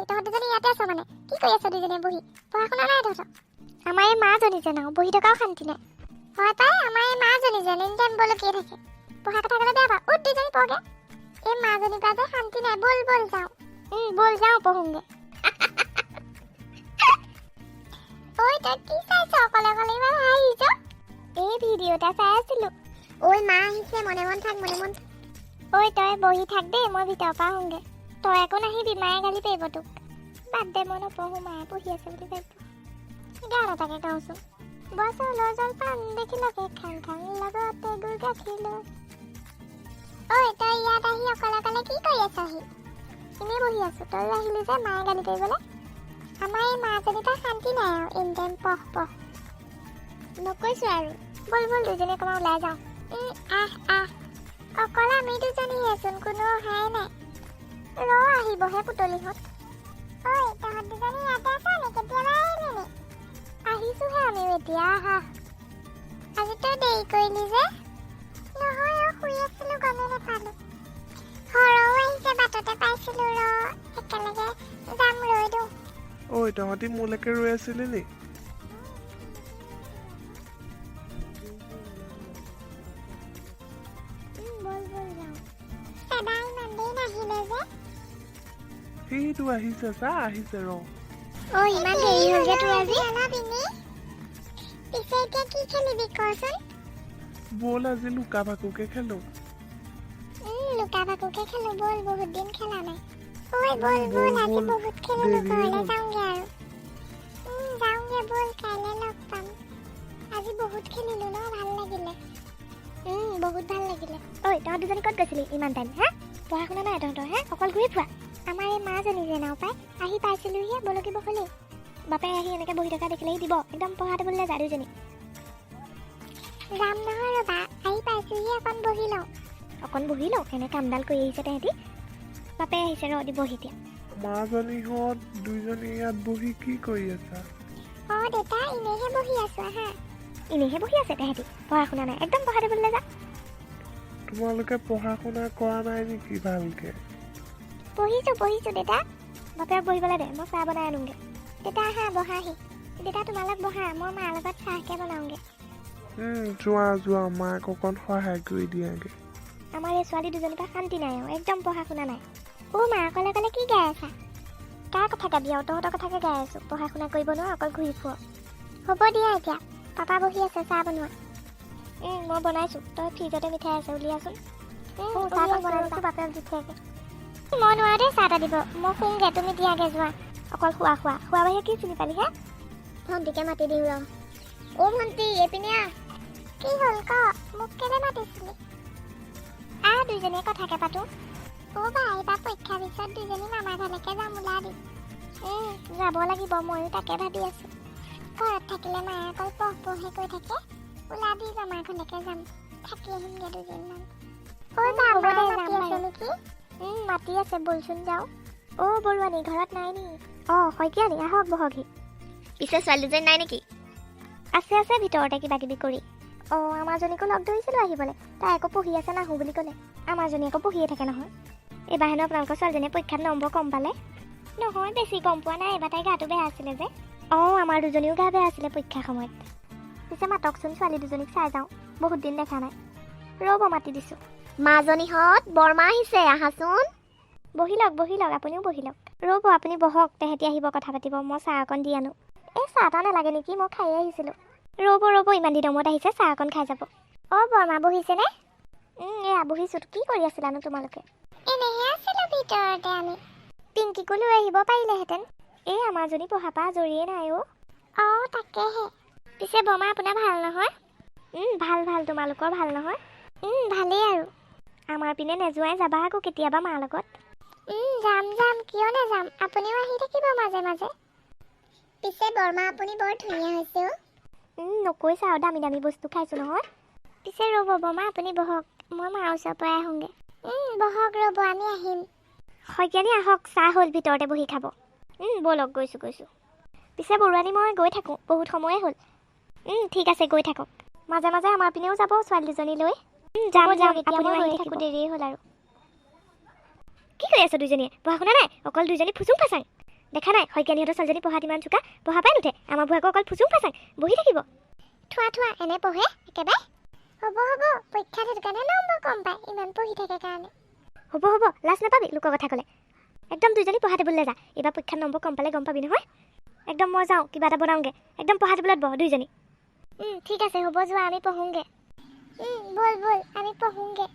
তহঁত দুজনী ইয়াতে আছ মানে? কি কৰি আছ দুজনীয়ে বহি? পঢ়া শুনা নাই তহঁতৰ? আমাৰ এই মাজনী যেন আৰু বহি থকাও শান্তি নাই। হয় পাই, আমাৰ এই মাজনী যেন এনি টাইম বলকিয়ে থাকে। পঢ়া কথা ক'লে বেয়া পাওঁ। উঠ দুজনী, পঢ়গে। এই মাজনীৰ পৰা যে শান্তি নাই। ব'ল ব'ল যাওঁ। ব'ল যাওঁ, পঢ়োংগে। ঐ, তই কি চাইছ অকলে অকলে ইমান হাঁহিছ? এই ভিডিঅ' এটা চাই আছিলো। ঐ, মা আহিছে, মনে মন থাক, মনে মন থাক। ঐ, তই বহি থাক দেই, মই ভিতৰৰ পৰা আহোঁগে। তই আকৌ নাহিবি, মায়ে গালি পাৰিব তোক। বাদ দে, মই নপঢ়ো, মায়ে পঢ়ি আছে বুলি ভাবিব। গান এটাকে গাওঁচোন। বছলৰ জলপান দেখিলকে খাং খাং, লগতে গুৰ গাখীৰ লৈ। ঐ, তই ইয়াত আহি অকলে অকলে কি কৰি আছহি? এনেই বহি আছো, তয়ো আহিলি যে মায়ে গালি পাৰিবলৈ। আমাৰ এই মাজনীৰ পৰা শান্তি নাই আৰু, এনি টাইম পঢ় পঢ়। নকৈছো আৰু, ব'ল ব'ল দুজনী অকণমান ওলাই যাওঁ। আহ আহ। অকল আমি দুজনীহেচোন, কোনো অহাই নাই। ৰ, আহিবহে পুতলিহঁত। ঐ, তহঁত দুজনী ইয়াতে আছ নি? কেতিয়াবা আহিলি নি? আহিছোহে আমিও এতিয়া, আহা। আজি তই দেৰি কৰিলি যে। নহয় অ, শুই আছিলো, গমেই নাপালো। হৰও আহিছে, বাটতে পাইছিলো। ৰ, একেলগে যাম, ৰৈ দিওঁ। ঐ, তহঁতি মোলৈকে ৰৈ আছিলি নি? ব'ল ব'ল যাওঁ। দাদা ইমান দেৰি নাহিলে যে? সেইটো আহিছে, চা, আহিছে ৰ। অ, ইমান দেৰি হ'ল যে তোৰ আজি? অলপ এনেই। পিছে এতিয়া কি খেলিবি কচোন? ব'ল, আজি লুকা ভাকুকে খেলো। লুকা ভাকুকে খেলো ব'ল, বহুত দিন খেলা নাই। ঐ, ব'ল ব'ল ব'ল, আজি ব'ল, বহুত খেলিলো, দেৰিয়ে ঘৰলৈ হ'ল। যাওঁগে আৰু। যাওঁগে ব'ল, কাইলৈ লগ পাম। আজি বহুত খেলিলো ন, ভাল লাগিলে। বহুত ভাল লাগিলে। ঐ, তহঁত দুজনী ক'ত গৈছিলি ইমান টাইম? হা, পঢ়া শুনা নাই তহঁতৰ? হে, অকল ঘূৰি ফুৰা। আমাৰ এই মাজনী যে নাও পাই, আহি পাইছিলোহিয়ে, বলকিব হ'লেই। বাপেৰে আহি এনেকৈ বহি থকা দেখিলেহি দিব একদম। পঢ়া টেবুললৈ যা দুজনী। যাম নহয়, ৰ'বা, আহি পাইছোহি, অকণ বহি লওঁ। অকণ বহি লওঁ, এনে কামডাল কৰি আহিছে তেহেঁতি। বাপে আহিছে, ৰ, দিবহি এতিয়া। মাজনীহঁত দুইজনী ইয়াত বহি কি কৰি আছা? অঁ দেউতা, এনেইহে বহি আছো, আহা। এনেইহে বহি আছে তেহেঁতি, পঢ়া শুনা নাই একদম। পঢ়া টেবুললৈ যা। তোমালোকে পঢ়া শুনা কৰা নাই নেকি ভালকে? পঢ়িছো পঢ়িছো দেউতা। বাপেৰক বহিবলৈ দে, মই চাহ বনাই আনোগে। দেউতা, আহা, বহাহি। দেউতা, তোমালোক বহা, মই মাৰ লগত চাহকে বনাওঁগে। যোৱা যোৱা, মাক অকণ সহায় কৰি দিয়াগে। আমাৰ এই ছোৱালী দুজনীৰ পৰা শান্তি নাই আৰু, একদম পঢ়া শুনা নাই। অ' মা, অকলে অকলে কি গাই আছা? কাৰ কথা গাবি আৰু, তহঁতৰ কথাকে গাই আছো। পঢ়া শুনা কৰিব নোৱাৰ, অকল ঘূৰি ফুৰ। হ'ব দিয়া এতিয়া, পাপা বহি আছে, চাহ বনোৱা। মই বনাইছোঁ, তই ফ্ৰিজতে মিঠাই আছে, উলিয়াচোন। চাহকণ বনাই দিছোঁ, বাপেৰক দি থৈ। মই নোৱাৰো দেই চাহ তাহ দিব, মই শুওঁগে, তুমি দিয়াগে যোৱা। অকল খোৱা খোৱা খোৱা বাহিৰে কি চিনি পালি হে? ভণ্টিকে মাতি দিওঁ ৰ। অ' ভণ্টি, এইপিনে আহ। কি হ'ল ক, মোক কেলে মাতিছিলি? আহ, দুইজনীয়ে কথাকে পাতো। অ' বা, এইবাৰ পৰীক্ষাৰ পিছত দুইজনী মামাৰ ঘৰলৈকে যাম, ওলাবি। যাব লাগিব, ময়ো তাকে ভাবি আছো। ঘৰত থাকিলে মায়ে অকল পঢ় পঢ়ে কৈ থাকে। ওলাবি, মামাৰ ঘৰলৈকে যাম, থাকি আহিমগে দুদিনমান। ঐ বা, হ'ব দে, মায়ে যাম মাতি আছে বাৰু। নেকি? মাতি আছে, ব'লচোন যাওঁ। অ' বৰুৱানী ঘৰত নাই নি? অঁ শইকীয়ানী, আহক, বহকহি। পিছে ছোৱালী দুজনী নাই নেকি? আছে আছে, ভিতৰতে কিবা কিবি কৰি। অঁ, আমাৰজনীকো লগ ধৰিছিলোঁ আহিবলৈ, তাই আকৌ পঢ়ি আছে, নাহো বুলি ক'লে। আমাৰজনী আকৌ পঢ়িয়ে থাকে নহয়। এইবাৰ হেনো আপোনালোকৰ ছোৱালীজনীয়ে পৰীক্ষাত নম্বৰ কম পালে? নহয়, বেছি কম পোৱা নাই, এইবাৰ তাইৰ গাটো বেয়া আছিলে যে। অঁ, আমাৰ দুজনীও গা বেয়া আছিলে পৰীক্ষাৰ সময়ত। পিছে মাতকচোন ছোৱালী দুজনীক, চাই যাওঁ, বহুত দিন দেখা নাই। ৰ'ব, মাতি দিছোঁ। মাজনীহঁত, বৰমা আহিছে, আহাচোন। বহি লওক, বহি লওক, আপুনিও বহি লওক। ৰ'ব, আপুনি বহক, তেহেঁতি আহিব, কথা পাতিব, মই চাহ অকণ দি আনো। এই চাহ তাহ নালাগে নেকি? মই খায়ে আহিছিলোঁ। ৰ'ব ৰ'ব, ইমান দিনৰ মূৰত আহিছে, চাহ অকণ খাই যাব। অঁ বৰমা, বহিছেনে? এয়া বহিছোঁ। কি কৰি আছিলানো তোমালোকে? এনেহে আছিলোঁ ভিতৰতে আমি। পিংকিকো লৈ আহিব পাৰিলেহেঁতেন। এই আমাৰজনী পঢ়া পৰা আজৰিয়ে নাই অ'। অঁ তাকেহে। পিছে বৰমা, আপোনাৰ ভাল নহয়? ভাল ভাল, তোমালোকৰ ভাল নহয়? ভালেই আৰু। আমাৰ পিনে নেযোৱাই, যাবা আকৌ কেতিয়াবা মাৰ লগত। যাম যাম, কিয় নাযাম? আপুনিও আহি থাকিব মাজে মাজে। পিছে বৰমা, আপুনি বৰ ধুনীয়া হৈছে অ'। নকৈছা আৰু, দামী দামী বস্তু খাইছোঁ নহয়। পিছে ৰ'ব বৰমা, আপুনি বহক, মই মাৰ ওচৰৰ পৰাই আহোঁগৈ। বহক, ৰ'ব, আমি আহিম। শইকীয়ানী, আহক, চাহ হ'ল, ভিতৰতে বহি খাব। ব'লক, গৈছোঁ গৈছোঁ। পিছে বৰুৱানী, মই গৈ থাকোঁ, বহুত সময়ে হ'ল। ঠিক আছে, গৈ থাকক। মাজে মাজে আমাৰ পিনেও যাব ছোৱালী দুজনী লৈ। যাম যাম, আপুনিও আহি থাকিব। দেৰিয়ে হ'ল আৰু। কি কৰি আছ দুইজনীয়ে? পঢ়া শুনা নাই, অকল দুইজনী ফুচুং ফাচাং। দেখা নাই শইকীয়ানীহঁতৰ ছোৱালীজনী পঢ়াত ইমান চোকা, পঢ়া পাই নুঠে। আমাৰ আকৌ অকল ফুচুং ফাচাং বহি থাকিব। থোৱা থোৱা, এনে পঢ়ে একেবাৰে। হ'ব হ'ব, পৰীক্ষাত সেইটো কাৰণে নম্বৰ কম পায়, ইমান পঢ়ি থাকে কাৰণে। হ'ব হ'ব, লাজ নাপাবি লোকৰ কথা ক'লে। একদম দুইজনী পঢ়া টেবুললৈ যা। এইবাৰ পৰীক্ষাত নম্বৰ কম পালে গম পাবি নহয়। একদম মই যাওঁ, কিবা এটা বনাওঁগৈ। একদম পঢ়া টেবুলত বহ দুইজনী। ঠিক আছে, হ'ব, যোৱা, আমি পঢ়োঁগৈ। ব'ল ব'ল, আমি পঢ়োঁগৈ।